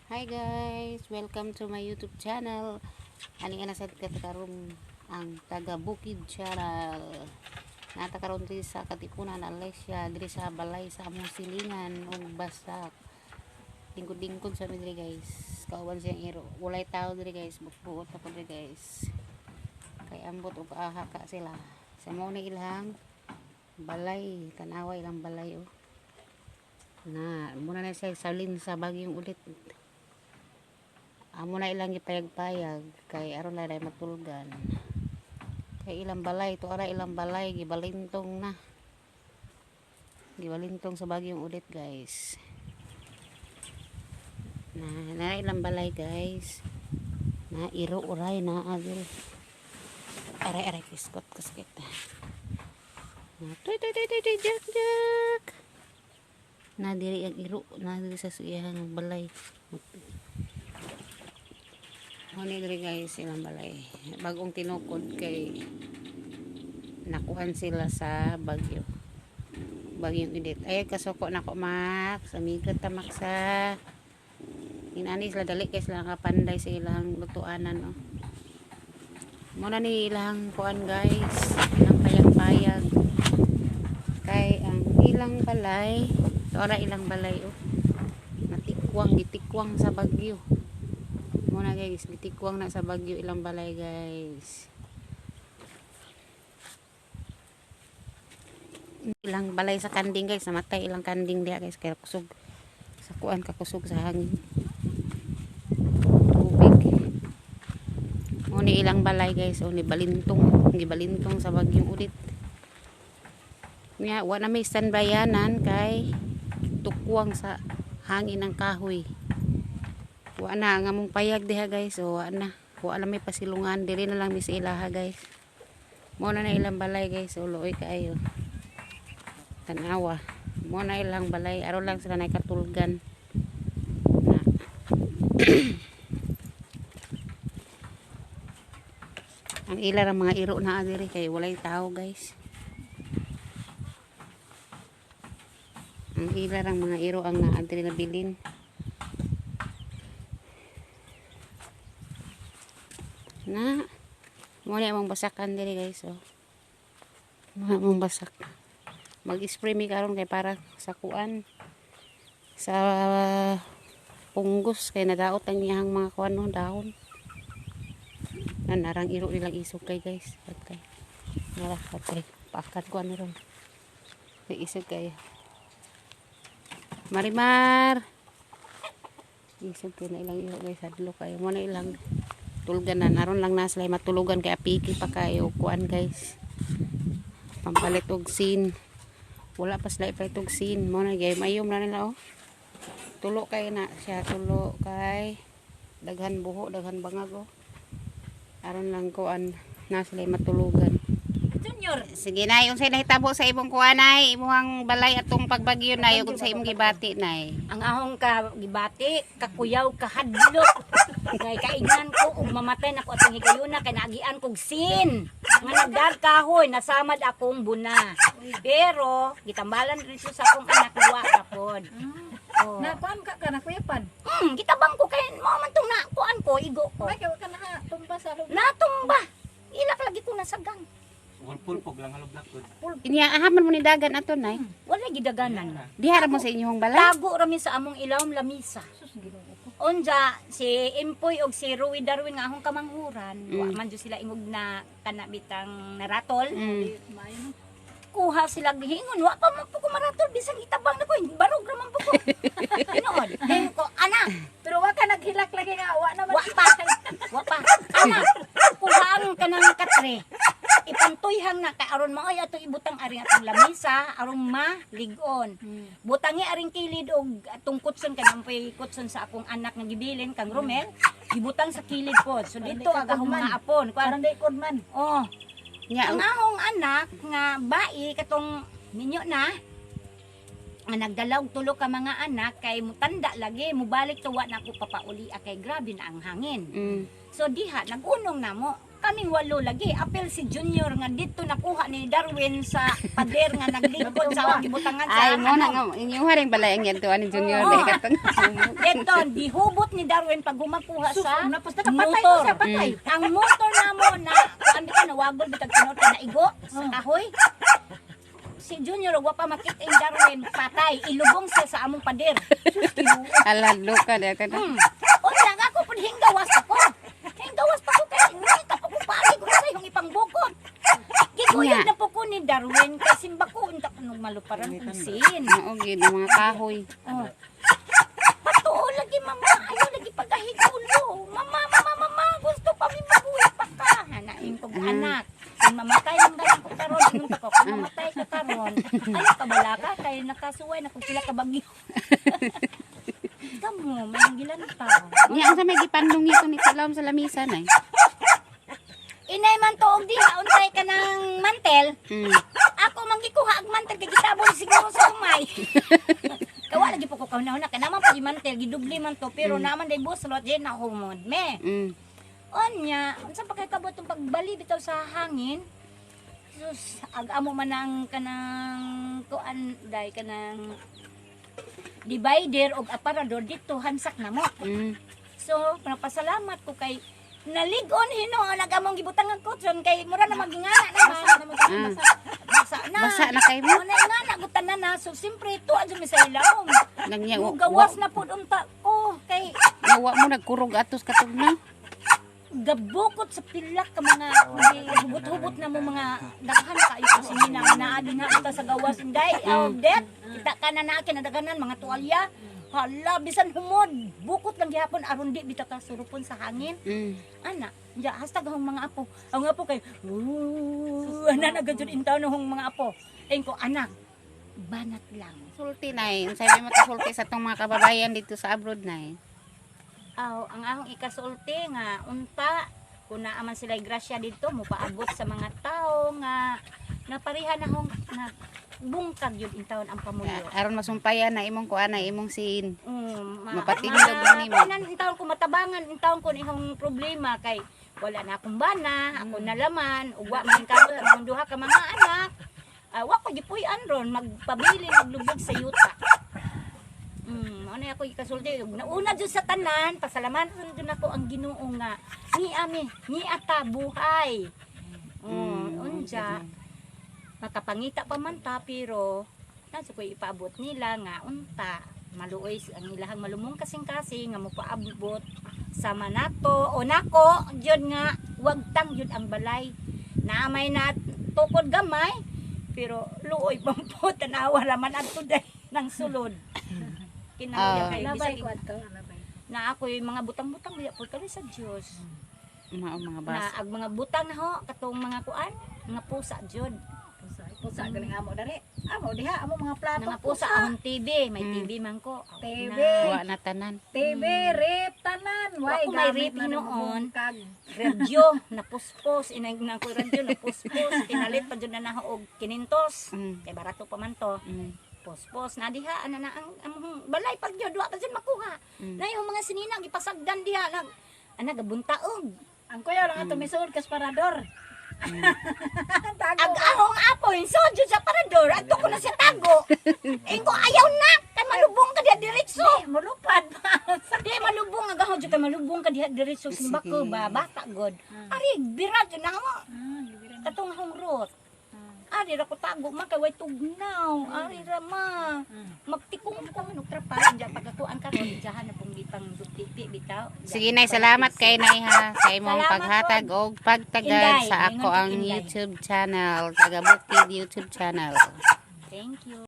Hi guys! Welcome to my YouTube channel. Ani nga nasa karon ang taga Bukid Channel. Nata karon diri sa Katipunan, Alesia, diri sa balay sa among silingan ug basak. Lingkod-lingkod sa mi diri, guys. Kauban siyang iro. Walay tao diri, guys. Buot ako diri, guys. Kay ambot og aha ka sila. Sa mao ni ilang balay, tanawa ilang balay, oh. Na, muna na siya salin sa bagyong ulit. Amo na ilang gipayag-payag kay aron na ray matulgan. Kay ilang balay, to ara ilang balay gibalintong na. Gibalintong sa bagyong ulit, guys. Na, na ilang balay, guys. Na iro uray na agil. Aray aray, kiskot kasakit. Na tuy tuy tuy tuy tuy, jak jak. Na diri ang iro, na diri sa iyang balay. Huni diri, guys, ilang balay. Bagong tinukod kay nakuhan sila sa bagyo. Bagyong Odette. Ay, kasuko nako, Max. Amiga ta, Max, ha. Inani sila, dali kay sila kapanday sa ilang lutuanan, oh. Muna ni ilang kuan, guys. Ilang payag-payag. Kay ang ilang balay, tora ilang balay, oh. Natikwang, gitikwang sa bagyo. Muna, guys, gitikwang na sa bagyo ilang balay, guys. Ilang balay sa kanding, guys, namatay ilang kanding diha, guys, kaya kusog sa kuan, kakusog sa hangin. Tubig. Muna ilang balay, guys, o ni balintong, gibalintong sa bagyong ulit. Nya, wa na may standbyanan kay tukwang sa hangin ng kahoy. Wa na ang among payag diha, guys. O wa na. Wa na may pasilungan. Dili na lang mi sa ilaha, guys. Mo na na ilang balay, guys. O luoy kaayo. Tanawa. Mo na ilang balay. Aron lang sila nakatulgan. Na. Ang ila ra mga iro na diri kay walay tao, guys. Ang ila rang mga iro ang naa diri na bilin. Na mo na among basakan diri, guys, oh. Mo na among basak. Mag-spray mi karon kay para sa kuan, sa punggos, kay nadaot ang iyang mga kuan, no, dahon. Na narang iro nilang isog kay, guys. Patay. Nara patay. Pakat kuan ron. May isog kay. Marimar. Isog kay na ilang iro, guys, hadlo kayo. Mo na ilang tulganan, aron lang na sila matulugan kay apiki pa kayo kuan, guys, pampalit og sin. Wala pa sila ipalit og sin. Mo na gay mayom na nila, oh. Tulo kay na siya, tulo kay daghan buho, daghan bangag, oh. Aron lang kuan na sila matulugan. Junior. Sige nay, unsay nahitabo sa imong kuan, nay, imong balay atong pagbagyo, nay, ug sa imong gibati, nay? Ang ahong ka gibati, kakuyaw, kahadlok. Kay kaignan ko ug mamatay nako atong higayuna kay naagian kog sin. Nga nagdag kahoy, nasamad akong buna. Pero gitambalan rin sa akong anak, wa kapod. Oh. Na kuan ka ka na kuyapan. Gitabang ko kay mo man tong na kuan ko, igo ko. Ay kay wa ka na tumba sa loob. Natumba. Ilak lagi ko nasagang. Pulpog lang halo blackwood. Inya ahaman mo ni dagan ato, nay? Wala gidaganan. Diha ra mo sa inyong balay? Tago rami sa among ilawom lamisa. Sus, Ginoo ko. Unja si Impoy og si Rui Darwin nga akong kamanghuran, wa man jud sila ingog na kana bitang naratol. Maayo no. Kuha sila gihingon, wa pa man po ko maratol bisan itabang na ko, barog ra man po ko. Tinuod. Hingon ko, anak, Pero wa ka naghilak lagi nga wa naman. wa pa. Wa pa. Anak, kuha ang kanang katre. Ipantuyhang na kay aron maoy ato ibutang ari atong lamisa aron malig-on. Butangi aring kilid og atong kutson kay nampay kutson sa akong anak nga gibilin kang Romel, gibutang sa kilid po. So dito ang akong mga apon. Kuan Parang di kon man. oh, Nya ang akong anak nga bai katong ninyo na nga nagdala og tulo ka mga anak kay mutanda lagi mubalik tuwa na ako papauli kay grabe na ang hangin. So diha nagunong na mo. Kaming walo lagi. Apil si Junior nga dito nakuha ni Darwin sa pader nga naglingkod sa akong gibutangan sa Ay mo na ano. nga inyuha ring balay ang yadto ani Junior Oo. dai katong. Dito, gihubot ni Darwin pag humakuha Sus, sa napos na kapatay ko motor. siya, patay. Ang motor namo na kuan bitaw nawagol bitag tinuod kay naigo sa kahoy. Si Junior wa pa makita ang Darwin, patay, ilubong siya sa among pader. Aladlo ka dai ka. Unsa nga ako pud hinggawas ako. Hinggawas pa ko kay ngita pa ko paagi ko sa imong ipangbukot. Giguyod Nya. na po ko ni Darwin kay simba ko unta kunog maluparan kung sin. Mao gid ang mga kahoy. Oh. Patuo lagi, mama, ayaw lagi pagkahigulo. Mama, mama, mama, gusto pa mi mabuhay pa ka. Hanain ko anak. Kung mamatay lang dahil ko karon, ingon pa ko, kung mamatay ka karon, ayaw ka bala ka kay nakasuway na kung pila ka bagyo. Kamo, may gilanta. Nya ang sa may gipandong ito ni Tilom sa lamisa nay. Inay man to og diha unsay ka ng mantel. Ako man gikuha ang mantel kay gitabon siguro sa umay. Kawa lagi po ko kauna-una kay naman po di mantel gidubli man to pero naman day buslot di na humod me. Onya, unsa pa kay kabot tong pagbali bitaw sa hangin? Sus, ag-amo man ang kanang kuan day kanang divider og aparador dito hansak na mo. So, napasalamat ko kay nalig-on hinuon ag among gibutang ang kutson kay mura na magingana na man. Ah. Basa na. Basa na kay mo. Mo na ingana gutan na na. So siyempre tuwa jud mi sa ilawom. Nangya Mo gawas na pud unta ko kay wa mo nagkurog atos katog na. gabukot sa pilak ka mga hubot-hubot na mo mga daghan kayo ko sinina nga naa din ha sa gawas inday oh, det kita ka na naa kinadaganan mga tuwalya, hala bisan humod bukot lang gihapon aron di bitaw ka surupon sa hangin. Ana ja hashtag ahong mga apo, ang apo kay "Ooh," ana na gajud intaw na hong mga apo. Ayun ko anak, banat lang. Sulti nay, unsay may makasulti sa atong mga kababayan dito sa abroad nay? Aw, ang ahong ikasulti nga unta kung naa man sila grasya dito mopaabot sa mga tao nga naparihan na hong na bungkag yun intawon ang pamuyo. Aron masumpayan na imong kuan na imong sin. Mapatindog ma nimo. Kunan intawon ko matabangan intawon ko ihong problema kay wala na akong bana, ako na laman, ug wa man kamot ang akong duha ka mga anak. Ah, wa ko gipuy-an ron magpabili maglubog sa yuta. Ano ako ikasulti ug nauna jud sa tanan, pasalamatan jud nako ang Ginoo nga ni ami, ni ata buhay. Unja makapangita pa man ta pero nasa ko ipaabot nila nga unta maluoy ang ilahang malumong kasing-kasing nga mopaabot sa manato o nako jud nga wag tang jud ang balay naamay na tukod gamay pero luoy pampo tanawa raman adto day ng sulod kinahanglan kay Labay bisag ko ato. Labay. na ako'y mga butang-butang biya po kami sa Dios Mao mga na basa. ag mga butang na ho katong mga kuan mga pusa jud. Pusa, pusa galing amo dali. Amo diha, amo mga plato. Mga pusa ahon TV, may TV man ko. Ako TV. na. Wa na tanan. TV, rep, tanan. Wa Way, ko may gamit rep na hinuon. bungkag. Radyo napuspos inay na ko radyo napuspos pinalit pa jud na naho og 500. Kay barato pa man to. Puspos na diha ana na ang among balay pag jud wa pa jud makuha. Na yung mga sinina gipasagdan diha nag ana gabuntaog. Ang kuya lang ato misuod kas parador. Tago. Ag ahong apo so jud sa parador adto ko na siya tago. Ingo ayaw na kay malubong ka diha diretso. Di, mulupad pa. Di malubong ang ahong jud kay malubong ka diha diretso simba ko ba bata god. Ari bira jud na mo. Katong ahong rot. Ari ra ko tago ma kay way tugnaw. Ari ra ma. Magtikong ko man og trapahan diya pagkakuan karon diyahan na pong gipang pipi bitaw. Sige nay, salamat kay nay ha sa imong Salamat, paghatag og pagtagad Inday, sa ako ingon ang kay Inday. YouTube channel, Taga Bukid YouTube channel. Thank you.